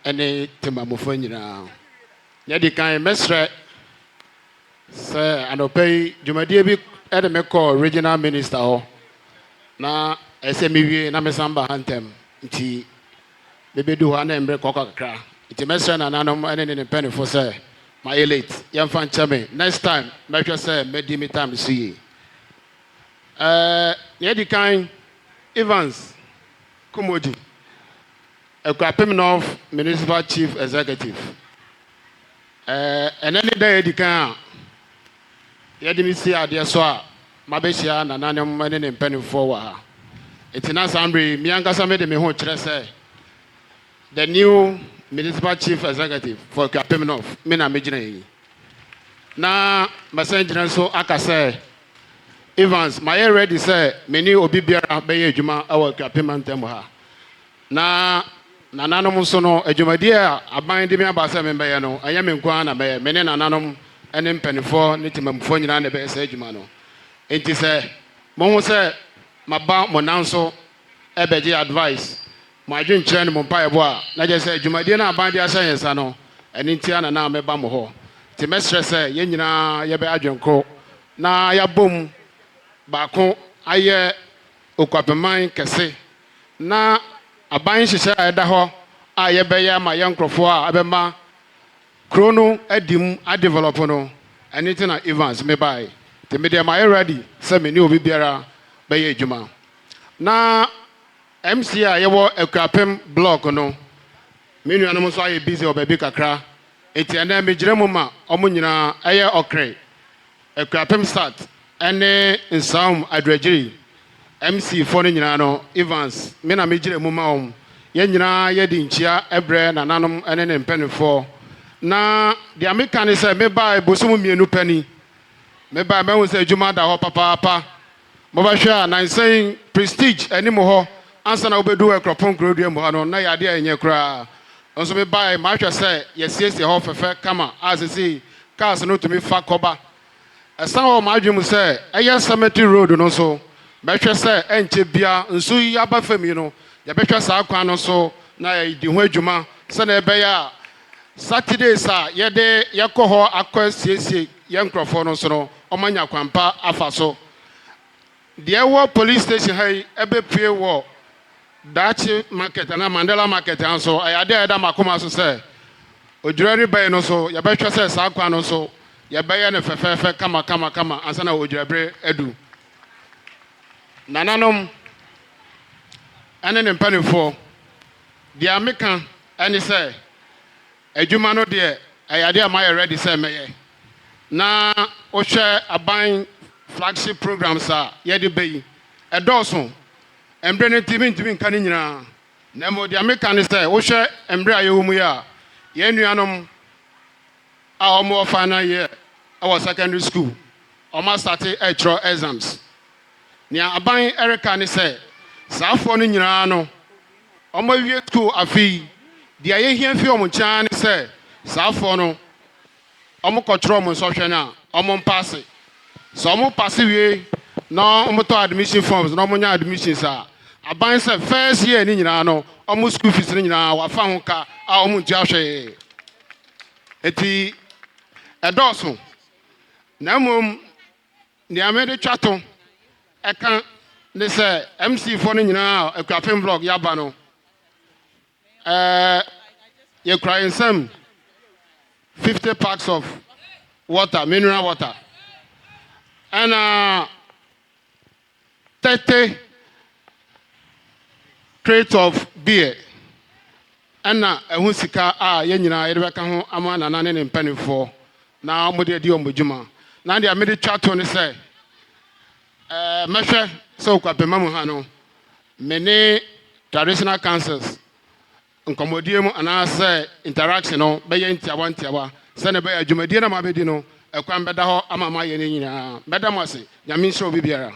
Ne temamufoɔ nyinaa. Nea ɛdi kan, mɛsrɛ sɛ anɔpa yi dwumadie bi de me kɔɔ Regional Minister hɔ na ɛsɛ mewie na mesan ba ha ntɛm, nti mebɛdu hɔ a na mmerɛ kɔkɔ kakra, nti mɛsrɛ nananom ne ne mpanimfoɔ sɛ mayɛ late, yɛmfa nkyɛ me. Next time mɛhwɛ sɛ mɛdi me time so yie. Nea ɛdi kan, Evans Kumodi, Akuapem North Municipal Chief Executive. Ɛnɛ ne da yɛdi kan a yɛde me si adeɛ so a mabɛhyia nananom ne ne mpanimfoɔ wɔ ha. Nti na saa mmerɛ yi, me ankasa mede me ho kyerɛ sɛ the new Municipal Chief Executive for Akuapem North, me na megyina yi. Na mɛsɛn gyina nso aka sɛ Evans, mayɛ ready sɛ me ne obi biara bɛyɛ adwuma wɔ Akuapem mantam ha. Na nananom nso no, adwumadie a aban de me aba sɛ membɛyɛ no, ɛnyɛ me nko ara na mɛyɛ. Me ne nananom ne mpanimfoɔ ne temamufoɔ nyinaa na ɛbɛyɛ saa adwuma no. Nti sɛ mohu sɛ maba mo nan so ɛbɛgye advice, mo adwenkyerɛ ne mo mpaeɛbɔ a, na kyerɛ sɛ dwumadie no a aban de ahyɛ yɛn nsa no, ɛno nti a na mɛba mo hɔ. Nti mɛsrɛ sɛ yɛn nyinaa yɛbɛyɛ adwenkoro na yɛabom baako ayɛ Okuapeman kɛse, na aban nhyehyɛ a ɛda hɔ a yɛbɛyɛ ama yɛn nkurɔfoɔ a ɛbɛma kuro no adi mu adevelop no, ɛno nti na Evans mebaeɛ. Nti medeɛ mayɛ ready sɛ me ne obi biara bɛyɛ adwuma. Na MC a yɛwɔ Akuapem Block no, me nuanom nso ayɛ busy wɔ baabi kakra, nti ɛnɛ megyina mu ma ɔmo nyinaa. Ɛyɛ Ɔkre, Akuapem South ɛne Nsawam Adoagyiri MC foɔ no nyinaa no, Evans, me na megyina mu ma wɔn. Yɛn nyinaa yɛde nkyia ɛbrɛ nananom ne ne mpanimfoɔ. Na deɛ meka ne sɛ mebaa bosom 2 pɛ ni mebaa, mahu sɛ adwuma da hɔ papaapa. Mobɛhwɛ a nansɛn Prestige anim hɔ ansa na wobɛdu Akuropɔn kurodua mu hɔ no, na yɛ adeɛ a ɛnyɛ koraa. Nso mebae, mahwɛ sɛ yɛsiesie hɔ fɛfɛ kama a sesei cars no tumi fa kɔba. Ɛsan wɔ m'adwene mu sɛ ɛyɛ Cemetery Road no nso, mɛhwɛ sɛ ɛnkyɛ bia nsu yi aba fam yi no, yɛbɛhwɛ saa kwan no so na yɛdi ho adwuma sɛnea ɛbɛyɛ a Saturdays a yɛde yɛkɔ hɔ akɔ siesie yɛn nkurɔfoɔ no nso no, ɔmanya kwan pa afa so. Deɛ ɛwɔ police station ha yi ɛbɛpue wɔ Daakye Market anaa Mandela Market ha nso, ɛyɛ adeɛ a ɛda m'akoma so sɛ odwira reba yi no so, yɛbɛhwɛ sɛ saa kwan no so yɛbɛyɛ no fɛfɛɛfɛ kama kama kama ansa na odwirabere adu. Nananom ɛne ne mpanimfoɔ, deɛ meka ɛne sɛ adwuma no deɛ, ɛyɛ adeɛ a mayɛ ready sɛ mɛyɛ. Na wohwɛ aban flagship programs a yɛde bɛ yi, ɛdɔɔso. Mmerɛ no nti mentumi nka ne nyinaa, na mmom deɛ meka ne sɛ wohwɛ mmerɛ a yɛwɔ mu yi a, yɛn nuanom a wɔwɔ final year ɛwɔ secondary school, wɔn astart ɛretwerɛ exams. Nea aban ɛreka ne sɛ saafoɔ no nyinaa no, wɔn awie school. Afei deɛ yɛhia fi wɔn nkyɛn ne sɛ saafoɔ no, wɔn kɔtwerɛ wɔn nsɔhwɛ no a, wɔn mpass. Sɛ wɔn pass wie na wɔn tɔ admission forms na wɔn nya admissions a, aban sɛ first year ne nyinaa no, wɔn school fees no nyinaa wafa ho ka a wɔn ntua hwee. Eti ɛdɔɔso, na mmom nea mede twa to ɛka ne sɛ MC foɔ no nyinaa a Akuapem Block yaba no, yɛkura yɛn nsam 50 packs of water, mineral water, ɛna 30 crate of beer, ɛna ɛho sika a yɛn nyinaa yɛde bɛka ho ama nana ne ne mpanimfoɔ na wɔde adi wɔn adwuma. Na deɛ mede twa to ne sɛ mɛhwɛ sɛ Okuapema mu ha no, me ne traditional councils nkɔmmɔdie mu anaasɛ interaction no bɛyɛ ntiawa ntiawa sɛne ɛbɛyɛ adwumadie no a mabɛdi no, ɛkwan bɛda hɔ ama mayɛ no nyinaa. Mɛda mo ase. Nyame nhyira obi biara.